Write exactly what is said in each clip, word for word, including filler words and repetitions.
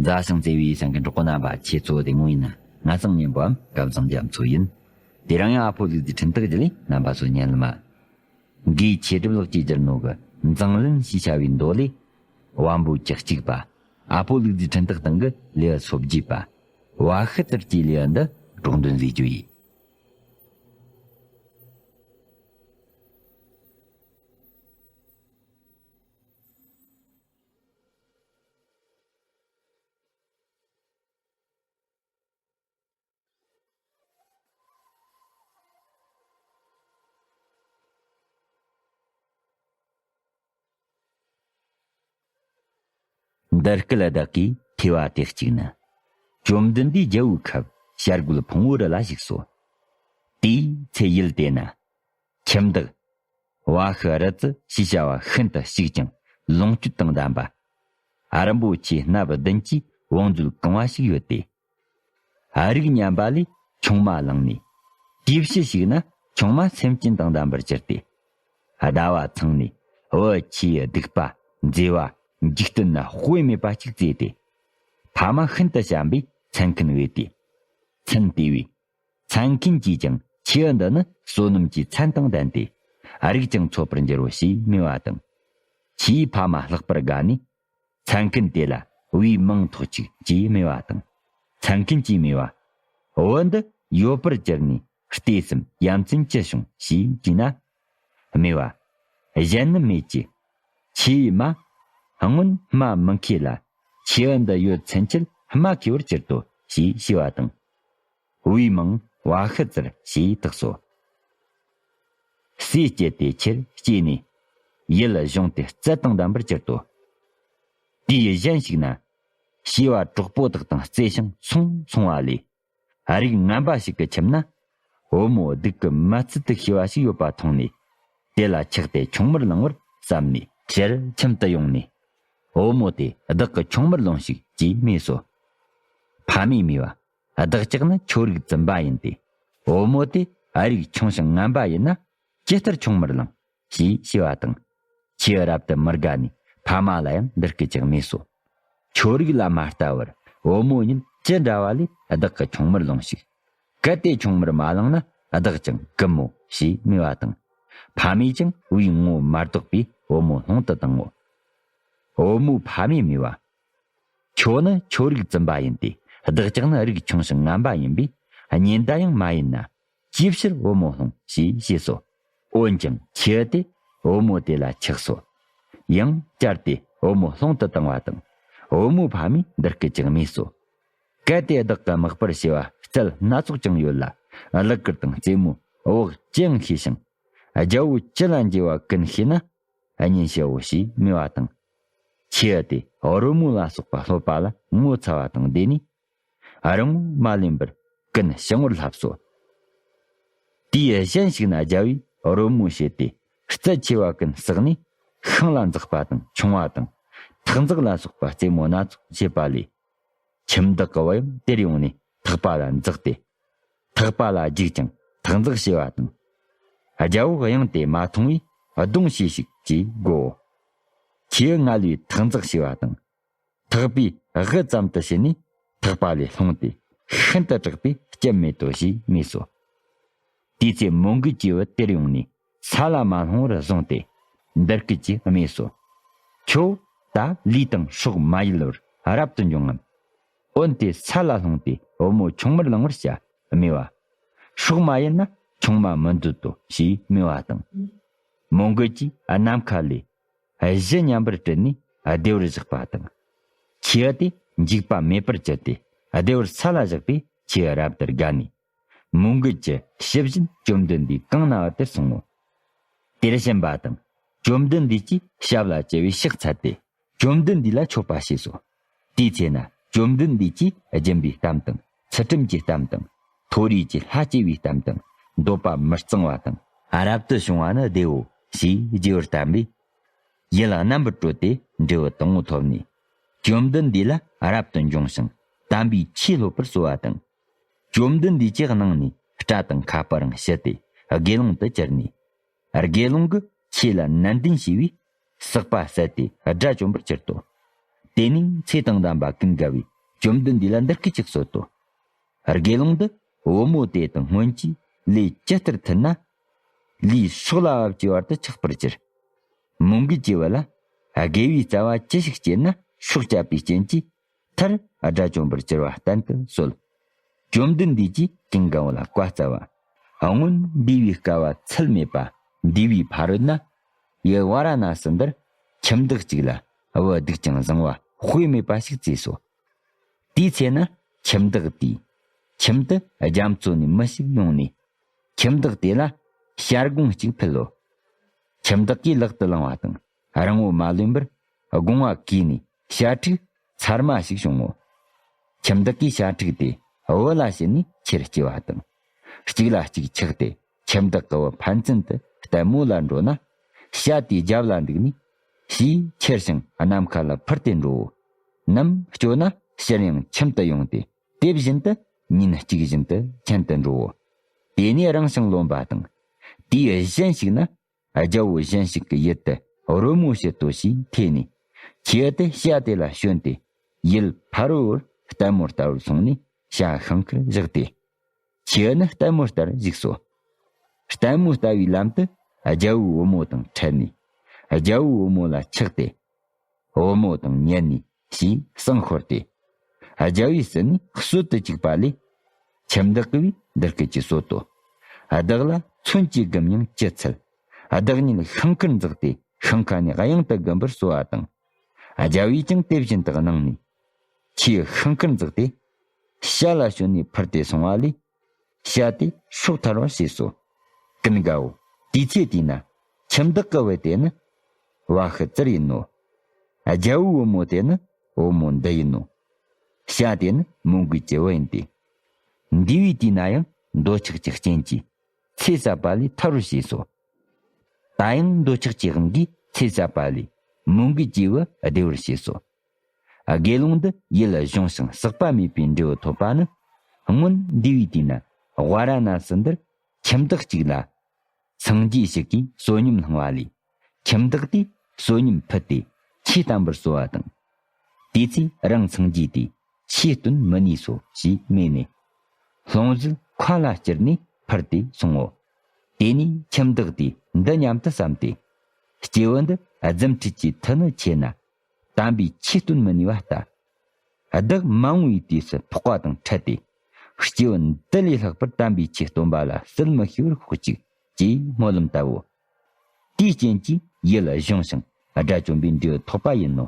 མཛའ་ཞིང་བརྩེ་བའི་སེམས་ཀྱི་གྲོགས་པོ་རྣམ་པ། ཁྱེད་ཚོ་བདེ་མོ་ཡིན་ན། ང་ཚང་མཉམ་པོའམ་སྐལ་བཟང་རྒྱ་མཚོ་ཡིན། དེ་རིང་ཡང་ཨ་ཕོ་ལུག་རྫིའི་འཕྲིན་སྟེགས་བརྒྱུད་ནས་རྣམ་པ་ཚོ་ཉན་ལ་མ། འགོས་ཆོས་གྲུབ་ལགས་ཀྱིས་བསྒྱུར་ནོ་གི་མཛངས་བླུན་ཞེས་བྱ་བའི་མདོ་ལས། དབང་པོ་བཅུ་གཅིག་པ། ཨ་ཕོ་ལུག་རྫིའི་འཕྲིན་སྟེགས་སྟེང་གི་ལེའུ་སོ་བརྒྱད་པ། བ་ཤི་ཙིར་གྱི་ལེའུ་འདི་སྒྲོག་འདོན་མཛད་རྒྱུ་ཡིན། འདི་སྐད་བདག་གིས་ཐོས་པ་དེ་གཅིག་ན། བཅོམ་ལྡན་འདས་རྒྱལ་པོའི་ཁབ་བྱ་རྒོད་ཕུང་པོའི་རི་ལ་བཞུགས་སོ། དེའི་ཚེ་ཡུལ་དེ་ན། ཁྱིམ་བདག་བ་ཤི་རི་ཙི་ཞེས་བྱ་བ་ཤིན་ཏུ་ཞིག་ཅིང་ལོངས་སྤྱོད་དང་ལྡན་པ། རིན་པོ་ཆེ་སྣ་བདུན་གྱིས་བང་མཛོད་གང་བ་ཞིག་ཡོད་དེ། རིགས་ངན་པ་ལས་ཆུང་མ་བླངས་ནས། དེའི་ཕྱི་ཞིག་ན་ཆུང་མ་སེམས་ཅན་དང་ལྡན་པར་གྱུར་ཏེ། ཟླ་བ་ཚང་ནས་བུ་ཆེས་སྡིག་པ་མཛེས་པ་འཇིག་རྟེན་ན་དཔེ་མེད་པ་ཅིག་བཙས་ཏེ། ཕ་མ་ཤིན་ཏུ་བྱམས་པས་མཚན་མཁན་བོས་ཏེ། མཚན་བསྟོས་པས། མཚན་མཁན་གྱིས་ཀྱང་ཁྱེའུ་འདི་ནི་བསོད་ནམས་ཀྱི་མཚན་དང་ལྡན་ཏེ། རིགས་ཀྱང་འཚོ་བར་འགྱུར་རོ་ཞེས་སྨྲས་པ་དང་། ཁྱེའུའི་ཕ་མ་ལྷག་པར་དགའ་ནས། མཚན་མཁན་དེ་ལ་བུའི་མིང་ཐོགས་ཅིག་ཅེས་སྨྲས་པ་དང་། མཚན་མཁན་གྱིས་སྨྲས་པ། བུ་འདི་ཡོད་པར་གྱུར་ནས་ལྟས་སམ་ཡ་མཚན་ཅི་བྱུང་ཞེས་དྲིས་ན། སྨྲས་པ། གཞན་ནི་མེད་ཀྱི། ཁྱེའུ་མ། སྔོན་སྨྲ་མི་མཁས་ལ། ཁྱེའུ་འདི་ཡོད་ཚུན་ཆད་སྨྲ་མཁས་པར་གྱུར་ཏོ་ཞེས་ཞུས་པ་དང་། བུའི་མིང་བ་ཤི་ཙིར་ཞེས་བཏགས་སོ། ཟས་སྤྱད་དེ་ཆེར་སྐྱེས་ནས། ཡུལ་གཞུང་དེ་རྩལ་དང་ལྡན་པར་གྱུར་ཏོ། དུས་གཞན་ཞིག་ན། བྱིས་པ་གྲོགས་པོ་དག་དང་རྩེ་ཞིང་སོང་སོང་བ་ལས། རིགས་ངན་པ་ཞིག་གི་ཁྱིམ་ན། བུ་མོ་སྡུག་གི་མ་ཚུལ་དུ་ཤེས་པ་ཞིག་ཡོད་པ་མཐོང་ནས། དེ་ལ་ཆགས་ཏེ་ཆུང་མར་ལང་བར་བསམས་ནས་ཕྱིར་ཁྱིམ་དུ་ཡོང་ནས། བུ་མོ་དེ་བདག་གི་ཆུང་མར་ལོངས་ཤིག་ཅེས་སྨྲས་སོ། ཕ་མས་སྨྲས་པ། བདག་ཅག་ནི་ཁྱོད་རིགས་བཙུན་པ་ཡིན་ཏེ། བུ་མོ་དེ་རིགས་ཆུང་ཞིང་ངན་པ་ཡིན་ན། ཇི་ལྟར་ཆུང་མར་ལང་། ཞེས་ཞུས་པ་དང་། ཁྱེའུ་རབ་ཏུ་མི་དགའ་ནས་ཕ་མ་ལ་ཡང་འདི་སྐད་ཅེས་སྨྲས་སོ། ཁྱོད་རིགས་ལ་མ་ལྟ་བར་བུ་མོ་ཉིད་ཅི་འདྲ་བ་ལས་བདག་གི་ཆུང་མར་ལོངས་ཤིག། གལ་ཏེ་ཆུང་མར་མ་ལངས་ན་བདག་ཀྱང་གུ་མོ་ཞེས་སྨྲས་པ་དང་། ཕ་མས་ཀྱང་བུའི་ངོ་མ་བདོག་པས་བུ་མོ་སློང་དུ་བཏང་ངོ་། བུ་མོའི་ཕ་མས་སྨྲས་པ། ཁྱོད་ནི་ཁྱོད་རིགས་བཙུན་པ་ཡིན་ཏེ། བདག་ཅག་ནི་རིགས་ཆུང་ཞིང་ངན་པ་ཡིན་པས། གཉེན་ཟླ་ཡང་མ་ཡིན་ན། ཅིའི་ཕྱིར་བུ་མོ་སློང་ཞེས་ཞུས་སོ། འོན་ཀྱང་ཁྱེའུ་དེ་བུ་མོ་དེ་ལ་ཆགས་སོ། ཡང་བསྐྱར་ཏེ་བུ་མོ་སློང་དུ་བཏང་བ་དང་། བུ་མོའི་ཕ་མས་འདི་སྐད་ཅེས་སྨྲས་སོ། གལ་ཏེ་བདག་གི་མག་པར་བྱེད་པ་རྩལ་སྣ་ཚོགས་ཀྱང་ཡོད་ལ། གླུ་གར་དང་རྩེད་མོ་བག་ཅི་ཡང་ཤེས་ཤིང་། རྒྱལ་པོ་ཅི་ལ་མཇལ་བ་ཀུན་ཤེས་ན། གཉེན་བྱའོ་ཞེས་སྨྲས་པ་དང་། ཁྱེའུ་དེ་རོལ་མོ་ལ་སོགས་པ་སློབ་པ་ལ་ངོ་ཚ་བ་དང་འདྲེས་ནས། རང་ངོ་མ་ལེན་པར་ཀུན་བྱང་བར་ལྷབས་སོ། དུས་གཞན་ཞིག་ན་རྒྱལ་པོས་རོལ་མོ་བྱས་ཏེ། རྩལ་ཆེ་བ་ཀུན་བསགས་ནས། ཤིང་ལ་འཛེག་པ་དང་མཆོང་བ་དང་། ཐག་འཛེག་ལ་སོགས་པ་རྩེད་མོ་སྣ་ཚོགས་བྱེད་པ་ལས། ཁྱིམ་བདག་གི་བུ་ཡང་དེར་ཡོང་ནས་ཐག་པ་ལ་འཛེགས་ཏེ། ཐག་པ་ལ་རྒྱུག་ཅིང་ཐག་འཛེག་བྱས་པ་དང་། རྒྱལ་པོ་གཡེང་དེ་མ་མཐོང་བས་གདོང་བྱས་ཤིག་ཅེས་བསྒོའོ། ཁྱེའུ་ང་ལས་ཐག་འཛེག་བྱས་པ་དང་། ཐག་པས་དབུ་ཙམ་དུ་བྱས་ནས་ཐག་པ་ལས་ལྷུང་སྟེ་ཤིན་ཏུ་དྲག་པས་སྐྱབས་མེད་དོ་ཞེས་སྨྲས་སོ། དེའི་ཚེ་མོའུ་འགལ་གྱི་བུ་དེར་ཡོང་ནས་ས་ལ་མ་ལྷུང་བར་བཟུང་སྟེ་འདི་སྐད་ཅེས་སྨྲས་སོ། ཁྱོད་ད་ལུས་དང་སྲོག་མ་ཡལ་བར་རབ་ཏུ་འབྱུང་ངམ། འོན་ཏེ་ས་ལ་ལྷུང་སྟེ་བུ་མོ་ཆུང་མར་ལང་བར་བྱ་སྨྲས་པ། སྲོག་མ་ཡལ་ན་ཆུང་མ་མི་འདོད་དོ་ཞེས་སྨྲས་པ་དང་། མོའུ་འགལ་གྱིས་ནམ་མཁའ་ལས་གཞུ་མཉམ་པར་དྲུད་ནས་བདེ་བར་བཞག་པ་དང་། ཁྱེའུ་དེ་འཇིགས་པ་མེད་པར་གྱུར་ཏེ་བདེ་བར་ས་ལ་བཞག་པས་ཁྱེའུ་རབ་ཏུ་དགའ་ནས། མོའུ་འགལ་གྱི་ཕྱི་བཞིན་བཅོམ་ལྡན་འདས་གང་ན་བ་དེར་སོང་ངོ་། དེར་ཕྱིན་པ་དང་བཅོམ་ལྡན་འདས་ཀྱིས་ཞབས་ལ་བཅར་བའི་ཕྱག་འཚལ་ཏེ་བཅོམ་ལྡན་འདས་ལ་མཆོད་པ་བྱས་སོ། དེའི་ཚེ་ན་བཅོམ་ལྡན་འདས་ཀྱིས་སྦྱིན་པའི་གཏམ་དང་ཚུལ་ཁྲིམས་ཀྱི་གཏམ་དང་མཐོ་རིས་ཀྱི་ལྷ་བསྐྱེད་པའི་གཏམ་དང་འདོད་པ་མི་གཙང་བ་དང་རབ་ཏུ་བྱུང་བ་ནི་བདེའོ་ཞེས་བརྗོད་པར་བསྟན་པས། ཡིད་རྣམ་པར་གྲོལ་ཏེ་འབྲས་བུ་དང་པོ་ཐོབ་ནས། བཅོམ་ལྡན་འདས་ལ་རབ་ཏུ་འབྱུང་ཞིང་དམ་པའི་ཆོས་སློབ་པར་གསོལ་བ་དང་། བཅོམ་ལྡན་འདས་ཀྱི་སྣང་ནས་སྐྲ་དང་ཁ་སྤུ་རང་ཕྱི་སྟེ་དགེ་སློང་དུ་གྱུར་ནས། དགེ་སློང་གིས་ཆོས་ལ་ནན་ཏན་བྱས་པས་ཟག་པ་བསལ་ཏེ་དགྲ་བཅོམ་པར་གྱུར་ཏོ། དེ་ནས་ཚེ་དང་ལྡན་པ་ཀུན་དགའ་བོས་ བཅོམ་ལྡན་འདས་ལ་འདི་སྐད་ཅེས་གསོལ་ཏོ། དགེ་སློང་འདི་བུ་མོ་དེ་དང་སྔོན་གྱི་ལས་ཇི་ལྟར་མཐུན་ན། ལུས་སྲོག་ལ་བབ་ཀྱི་བར་དུ་ཆགས་པར་གྱུར། མོའུ་འགལ་གྱི་བུ་ལ་དགེ་བའི་རྩ་བ་ཅི་ཞིག་སྐྱེས་ན་སྲོག་བཅད་པའི་རྐྱེན་གྱིས་མཐར་དགྲ་བཅོམ་པར་གྱུར་བ་བསྟན་དུ་གསོལ། བཅོམ་ལྡན་འདས་ཀྱིས་ཀུན་དགའ་བོ་ལ་བཀའ་སྩལ་བ། སྔོན་འདས་པའི་བསྐལ་པ་ཚད་མེད་པ་འདས་པའི་ཕ་རོལ་ན། ཡུལ་ཝཱ་ར་ཎ་སི་འདིར་ཁྱིམ་བདག་ཅིག་ལ་བུ་སྡུག་ཅིང་བཟང་བ་དཔེ་མེད་པ་ཞིག་བཙས་སོ། དེའི་ཚེ་ན་ཁྱིམ་བདག་དེས་ཁྱིམ་དུ་རྒྱ་མཚོ་ནས་མི་ཞིག་ཡོང་ནས། ཁྱིམ་བདག་དེ་ལ་བྱ་སྒོང་གཅིག་ཕུལ་ལོ། ཁྱིམ་བདག་གིས་ལག་ཏུ་བླངས་པ་དང་རིང་བོ་མ་ལོན་པར་སྒོང་བ་གས་ནས་བྱ་ཕྲུག་ཚར་མ་ཞིག་བྱུང་ངོ་། ཁྱིམ་བདག་གིས་བྱ་ཕྲུག་དེ་བུ་ལ་བྱིན་ནས་ཁྱེར་སྐྱེལ་བ་དང་། གཅིག་ལ་གཅིག་ཆགས་ཏེ་ཁྱིམ་བདག་གི་བུ་ཕན་ཚུན་དུ་ལྟད་མོ་ལ་འགྲོ་ན། བྱ་དེའི་རྒྱབ་ལ་འདུག་ནས་ཞེས་ཁྱེར་ཞིང་ནམ་མཁའ་ལ་འཕུར་ཏེ་འགྲོའོ། ནམ་སྐྱོ་ན་ཕྱིར་ཡང་ཁྱིམ་དུ་ཡོང་སྟེ་དེ་བཞིན་དུ་ཉིན་གཅིག་བཞིན་དུ་ཁྱིམ་དུ་འགྲོའོ། དེ་ནས་རིང་ཞིང་རློན་པ་དང་། དེའི་གཞན་ཞིག་ན་རྒྱལ་པོ་གཞན་ཞིག་གི་ཡུལ་དུ་རོལ་མོ་བྱེད་དོ་ཞེས་ཐོས་ནས། ཁྱེའུ་དེ་བྱ་དེ་ལ་ཞོན་ཏེ་ཡུལ་ཕ་རོལ་བོར་ལྟད་མོ་ལྟ་བར་སོང་ནས་བྱ་ཤིང་ཁར་བཞག་སྟེ། ཁྱེའུ་ནི་ལྟད་མོ་ལྟར་བཞུགས་སོ། ལྟད་མོ་ལྟ་བའི་ལམ་དུ་རྒྱལ་པོའི་བུ་མོ་དང་འཕྲད་ནས་རྒྱལ་པོའི་བུ་མོ་ལ་ཆགས་ཏེ། བུ་མོ་དང་ཉལ་ནས་ཞེས་བསང་ཤོར་ཏེ། རྒྱལ་པོའི་སྲིད་ནས་གསོད་དུ་བཅུག་པ་ལས། ཁྱིམ་བདག་གི་བུས་འདི་སྐད་ཅེས་གསོལ་ཏོ། བདག་ལ་མཚོན་གྱིས་བསྒོམ་ཡང་ཅི་འཚལ། བདག་ཉིད་ཤིང་ཁར་འཛེགས་ཏེ་ཤིང་ཁ་ནས་གཡང་དུ་བསྒོམ་པར་གསོལ་བ་དང་། རྒྱལ་པོས་ཀྱང་དེ་བཞིན་དུ་གནང་ནས། ཁྱེའུ་ཤིང་ཁར་འཛེགས་ཏེ། བྱ་ལ་ཞོན་ནས་འཕུར་ཏེ་སོང་བ་ལས། བྱ་དེ་སྲོག་ཐར་བར་བྱས་སོ། ཀུན་དགའ་བོ། དུས་ཚེ་དེས་ན་ཁྱིམ་བདག་གི་བུ་དེ་ནི་བ་ཤི་ཙིར་ཡིན་ནོ། རྒྱལ་པོའི་བུ་མོ་དེ་ནི་བུ་མོ་འདི་ཡིན་ནོ། བྱ་དེ་ནི་མོའུ་འགལ་གྱི་བུ་ཡིན་ཏེ། འདས་པའི་དུས་ན་ཡང་འདོད་ཆགས་ཀྱི་རྐྱེན་གྱིས་ཚེ་ཟད་པ་ལས་ཐར་བར་བྱས་སོ། ད་ཡང་འདོད་ཆགས་ཀྱི་དབང་གིས་ཚེ་ཟད་པ་ལས་མོའུ་འགལ་གྱི་བུ་བདེ་བར་བྱས་སོ། དགེ་སློང་འདི་ཡིད་གཞུང་ཞིང་ཟག་པ་མེད་པའི་འབྲས་བུ་ཐོབ་པ་ནི། སྔོན་འདས་པའི་དུས་ན་ཝཱ་ར་ཎ་སི་འདིར་ཁྱིམ་བདག་ཅིག་ལ། སངས་རྒྱས་ཤིག་གིས་བསོད་སྙོམས་བསླངས་པ་ལས། ཁྱིམ་བདག་དེས་བསོད་སྙོམས་ཕུལ་ཏེ་ཆོས་བསྟན་པར་གསོལ་བ་དང་། དེའི་ཚེ་རང་སངས་རྒྱས་དེས་ཆོས་སྟོན་མི་ནུས་སོ་ཞེས་སྨྲས་ནས། ལྷུང་བཟེད་མཁའ་ལ་བསྐྱུར་ནས་འཕུར་ཏེ་སོང་ངོ་། དེ་ནས་ཁྱིམ་བདག་དེས་འདི་སྙམ་དུ་བསམས་ཏེ། སྐྱེས་བུ་འདི་རྫུ་འཕྲུལ་གྱི་མཐུ་ནི་ཆེ་ན། དམ་པའི་ཆོས་སྟོན་མི་ནུས་པ་ལྟ། བདག་མ་འོངས་པའི་དུས་སུ་འཕགས་པ་དང་འཕྲད་དེ། སྐྱེས་བུ་འདི་ལས་ལྷག་པར་དམ་པའི་ཆོས་སྟོན་པ་ལ་སྲིད་མི་ཤེས་པར་ཤོག་ཅིག་ཅེས་སྨོན་ལམ་བཏབ་བོ། དེའི་རྐྱེན་གྱིས་ཡིད་གཞུང་ཞིང་དགྲ་བཅོམ་པའི་འབྲས་བུ་ཐོབ་པ་ཡིན་ནོ།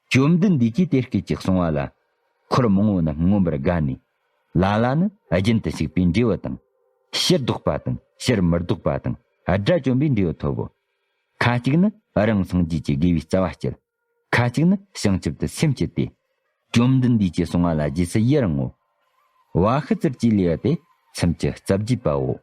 བཅོམ་ལྡན་འདས་ཀྱིས་དེ་སྐད་ཅེས་གསུངས་པ་ལ། འཁོར་མང་པོ་རྣམས་མངོན་པར་དགའ་ནས། ལ་ལ་ནི་རྒྱུན་དུ་ཞུགས་པའི་འབྲས་བུ་དང་། ཕྱིར་ལྡོག་པ་དང་ཕྱིར་མི་ལྡོག་པ་དང་དགྲ་བཅོམ་པའི་འབྲས་བུ་ཐོབ་བོ། ཁ་ཅིག་ནི་རང་སངས་རྒྱས་ཀྱི་དགེ་བའི་རྩ་བ་བསྐྱེད། ཁ་ཅིག་ནི་བྱང་ཆུབ་ཏུ་སེམས་བསྐྱེད་དེ། བཅོམ་ལྡན་འདས་ཀྱིས་གསུངས་པ་ལ་རྗེས་སུ་ཡི་རང་ངོ་། བ་ཤི་ཙིར་གྱི་ལེའུ་སྟེ་སུམ་ཅུ་རྩ་བརྒྱད་པའོ།